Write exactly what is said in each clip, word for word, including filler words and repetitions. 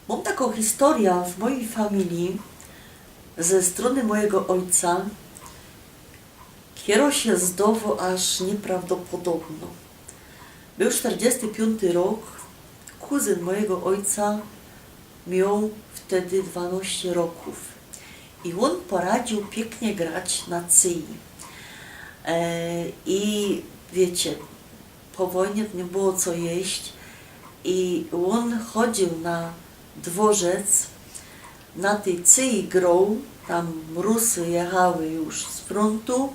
Mōm takõ historyjõ w mojij familije ze strōny mojigo ôjca, kero sie zdowo aż nieprawdopodobnõ. Bōł sztyrdziesty piōnty rok, kuzyn mojigo ôjca mioł wtedy dwanŏście rokōw i ôn poradziōł piyknie grać na cyji. E, i wiycie, po wojnie niy było co jeść i ôn chodziył na dworzec, na tyj cyji groł, tam Rusy jechały już z frōntu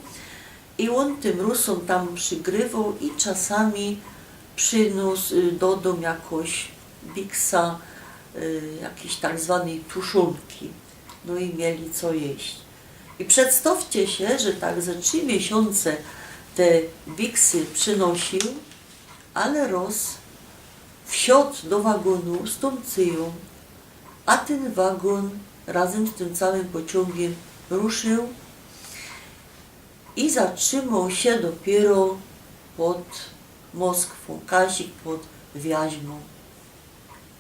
i ôn tym Rusōm tam przygrywoł i czasami przynōs, y, do dōm jakoś biksa, y, jakijś tak zwanyj tuszōnki. No i mieli co jeść. I przedstŏwcie sie, że tak ze trzi miesiōnce te biksy przynosiōł, ale roz wsiŏdł do wagōnu z tōm cyjōm, a tyn wagōn razym z tym cołkim pociōngiym ruszył i zatrzymoł sie dopiyro pod Moskwōm, kajsik pod Wiaźmōm.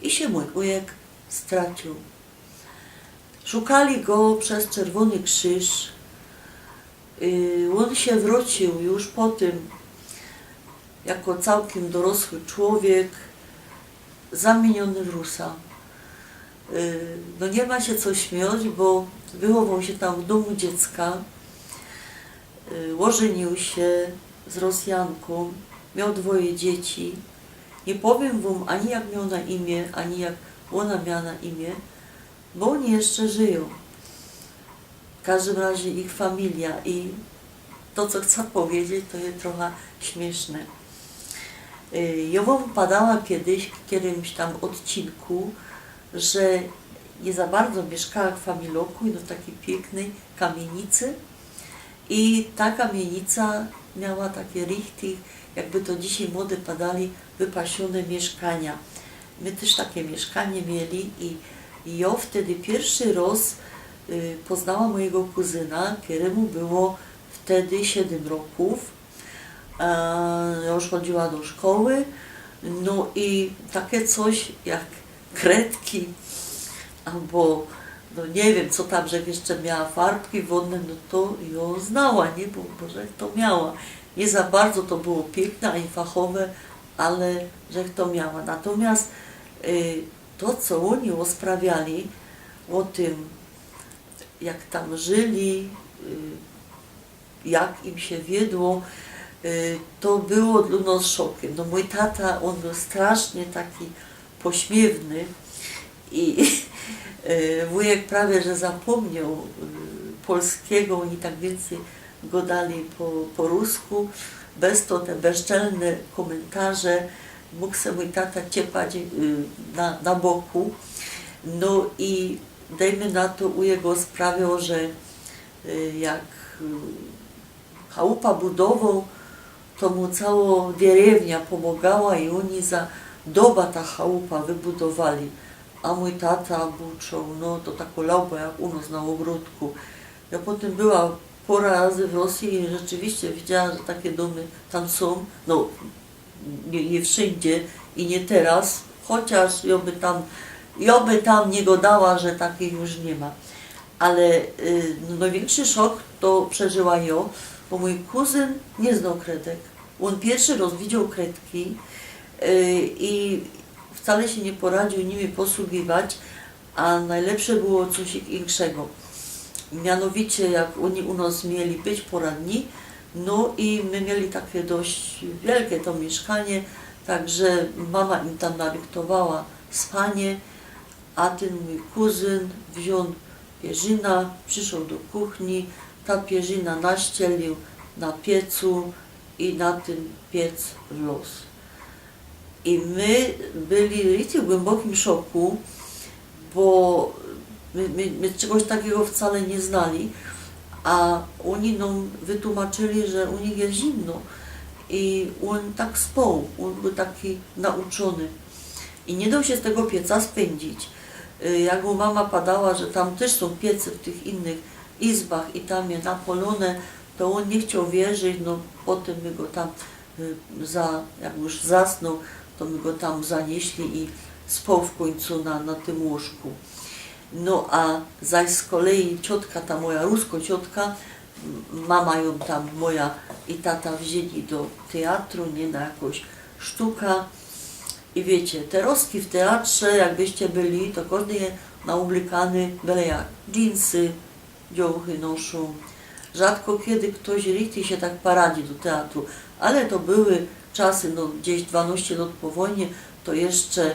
I sie mōj ujek straciōł. Szukali go bez Czerwōny Krzyż. Y, ôn sie wrōcił już po tym, jako cołkim dorosły człowiek, zamiyniōny w Rusa. Y, no niy ma sie co śmioć, bo wychowoł sie tam w dōmu dziecka. Y, ôżyniōł sie z Rosjankōm, mioł dwoje dzieci. Niy powiym wōm ani jak mioł na imiã, ani jak ôna miała na imiã, bo ôni jeszcze żyjōm. W kożdym razie ich familijŏ i to, co chcã pedzieć, to je trocha śmiyszne. Y, jŏ wōm padała kejś w keryms tam ôdcinku, że niy za bardzo miyszkała w familoku, no w takij piyknyj kamiynicy. I ta kamiynica miała taki richtig, jakby to dzisiej młody padali, wypasiōne miyszkania. My tyż take miyszkanie mieli i, i jŏ wtedy piyrszy roz, y, poznała mojigo kuzyna, kerymu było wtedy siedym rokōw. E, już chodziła do szkoły. No i take coś jak kredki, abo, no niy wiym, co tam, że jeszcze miała farbki wodne, no to jŏ znała, niy? Bo, bo żech to miała. Niy za bardzo to było piykne, ani fachowe, ale żech to miała. Natomiast, y, to, co ôni ôsprawiali ô tym, jak tam żyli, y, jak im sie wiedło, y, to było dlŏ nos szokym. No, mōj tata, ôn bōł strasznie taki pośmiywny i, y, wujek prawie że zapōmnioł, y, polskigo, ôni tak wiyncyj gŏdali po, po rusku. Bez to te bezczelne kōmyntarze mōg se mōj tata ciepać, y, na, na boku. No i dejmy na to, wujek ôsprawiŏł, że, y, jak, y, chałupa budowoł, to mu cołkŏ dyriewnia pōmŏgała i ôni za doba ta chałupa wybudowali. A mōj tata buczoł, no to takŏ lałba jak u nos na ôgrōdku. Jŏ potym była pŏra razy w Rosji i rzeczywiście widziała, że take dōmy tam sōm. No, niy, niy wszyndzie i niy teroz, chociŏż jŏ by tam, jŏ by tam niy gŏdała, że takich już niy ma. Ale, y, no, nojwiynkszy szok to przeżyła jŏ, bo mōj kuzyn niy znoł kredek. Ôn piyrszy roz widzioł kredki, y, i wcale sie niy poradziōł nimi posługiwać, a nojlepsze było coś inkszego. Mianowicie, jak ôni u nos mieli być poradni, no i my mieli take dość wielkie to miyszkanie, tak że mama im tam narychtowała spanie, a tyn mōj kuzyn wziōn pierzyna, prziszoł do kuchni, ta pierzyna naścielił na piecu i na tyn piec los. I my byli w richtig głymbokim szoku, bo my, my, my czegoś takigo wcale niy znali, a ôni nōm wytłumaczyli, że u nich je zimno i ôn tak społ, ôn bōł taki nauczōny. I niy doł sie z tego pieca spyndzić. Y, jak mu mama padała, że tam tyż sōm piece w tych innych izbach i tam je napolōne, to ôn niy chcioł wierzyć, no potym my go tam, y, za-, jak już zasnoł, to my go tam zanieśli i spał w kōńcu na, na tym łōżku. No a zaś z kolei ciotka, ta moja rusko ciotka, m-, mama jōm tam moja i tata wziyni do teatru, niy, na jakŏś sztuka. I wiycie, te rostki w teatrze, jakbyście byli, to kożdy je naoblykany byle jak. Dżinsy, dziołchy noszōm. Rzadko kiedy ftoś richtig sie tak paradzi do teatru, ale to były czasy, no, gdzieś dwanŏście lŏt po wojnie, to jeszcze,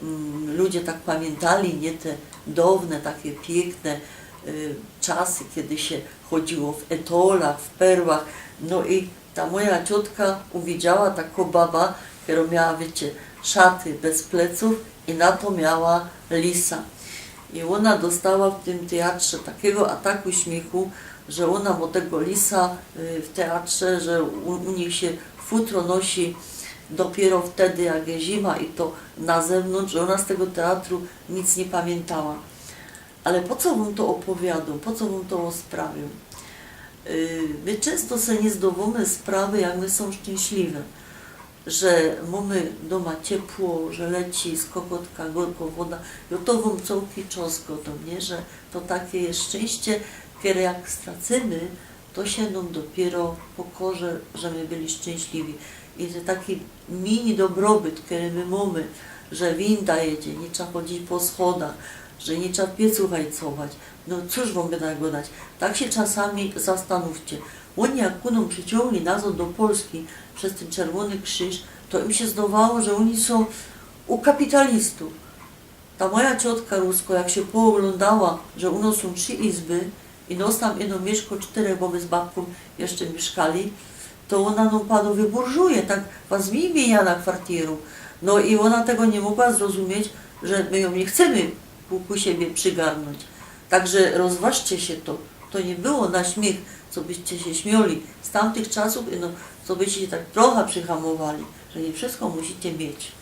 mm, ludzie tak pamiyntali, niy, te dŏwne, takie piykne, y, czasy, kiedy sie chodziło w etolach, w perłach. No i ta moja ciotka uwidziała takŏ baba, kerŏ miała, wiycie, szaty bez plecōw i na to miała lisa. I ôna dostała w tym teatrze takigo ataku śmiychu, że ôna mŏ tego lisa, y, w teatrze, że u, u nich sie futro nosi dopiyro wtedy, jak je zima i to na zewnōntrz, że ôna z tego teatru nic niy pamiyntała. Ale po co wōm to ôpowiadōm? Po co wōm to rozprawiōm? Y, my czynsto se niy zdŏwōmy sprawy, jak my sōm szczyńśliwi, że mōmy dōma ciepło, że leci z kokotka gorkŏ woda. I ô to wōm cołki czas gŏdōm, niy? Że to takie je szczynście, kere jak stracymy, to sie nōm dopiyro pokŏże, że my byli szczyńśliwi. I te taki mini dobrobyt, kery my mōmy, że winda jedzie, niy trza chodzić po schodach, że niy trza w piecu hajcować. No cōż wōm byda gŏdać? Tak sie czasami zastanōwcie. Ôni jak ku nōm prziciōngli nazŏd do Polski bez tyn Czerwōny Krziż, to im sie zdŏwało, że ôni sōm u kapitalistōw. Ta moja ciotka rusko, jak sie pooglōndała, że u nŏs sōm trzi izby i nŏs tam ino miyszkŏ, sztyrech, bo my z babkōm jeszcze miyszkali, to ôna nōm pado wyburżuje, tak was miyni ja na kwartiyru. No i ôna tego niy mogła zrozumieć, że my jōm niy chcymy ku, ku siebie przigarnōńć. Także rozważcie sie to. To niy było na śmiych, co byście sie śmioli. Z tamtych czasōw, no, co byście sie tak trocha przihamowali, że niy wszysko musicie mieć.